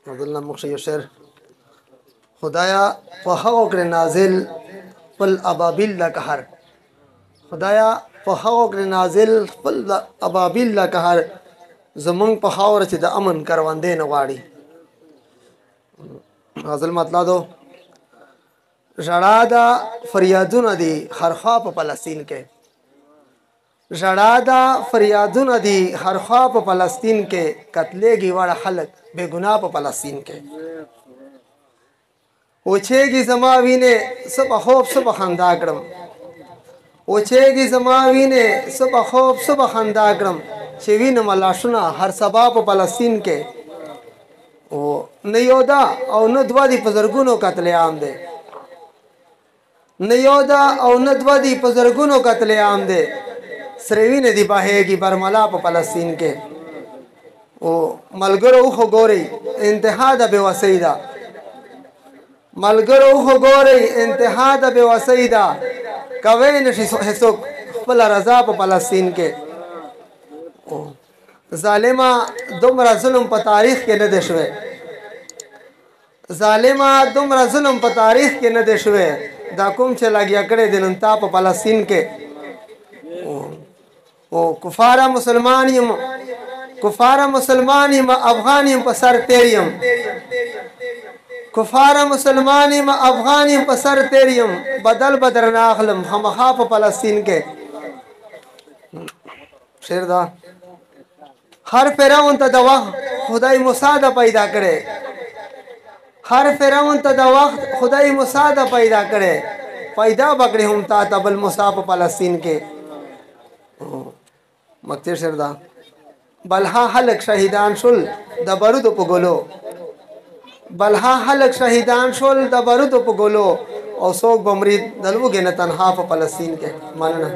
غزل نه یو شعر. خدایا په هغو کړې نازل خپل ابابیل د قهر، خدایا په هغو کړې نازل خپل ابابیل د قهر، زمونږ په خاوره چې د امن کروندې نه غواړي. غزل مطلع دو. ژړا ده، فریادونه دي هرخوا په فلسطین کې، ژړا ده، فریادونه دي هرخوا په فلسطین کې، قتلېږي واړه خلک بې ګناه په فلسطین کې. وچېږي زما وینې څه په خوب څه په خندا کړم، وچېږي زما وینې څه په خوب څه په خندا کړم، چې وینم لاشونه هر سبا په فلسطین کې. او نه یو ده او نه دوه دي، په زرګونو قتل عام دی، نه یو ده او نه دوه دي، په زرګونو قتل عام دی، سرې وینې دي بهېږي برملا په فلسطین کې. او ملګرو خو ګورئ انتها د بېوسۍ ده، ملګرو خو ګورئ انتها د بېوسۍ ده، کوی نه شي هېڅوک خپله رضا په فلسطین کې. ظالمه دومره ظلم په تاریخ کې نه دی شوی، ظالمه دومره ظلم په تاریخ کې نه دی شوی، دا کوم چې لګیا کړی دی نن تا په فلسطین کې. او کفاره مسلمان یم، کفاره مسلمان یم، افغان یم په سر تیر یم، کفاره مسلمان یم، افغان یم په سر تیر یم، بدل به درنه اخلم خامخا په فلسطین کې. شعر دا. هر فرعون ته د وخت خدای موسی د پیدا کړي، هر فرعون ته د وخت خدای موسی د پیدا کړي، پیدا بکړي هم تا ته بل موسی په فلسطین کې. مکتب شعر دا. بلها خلک شهیدان شول د بارودو په ګولو، بلها خلک شهیدان شول د بارودو په ګولو، او څوک به مري د لوږې نه تنها په فلسطین کې. مننه.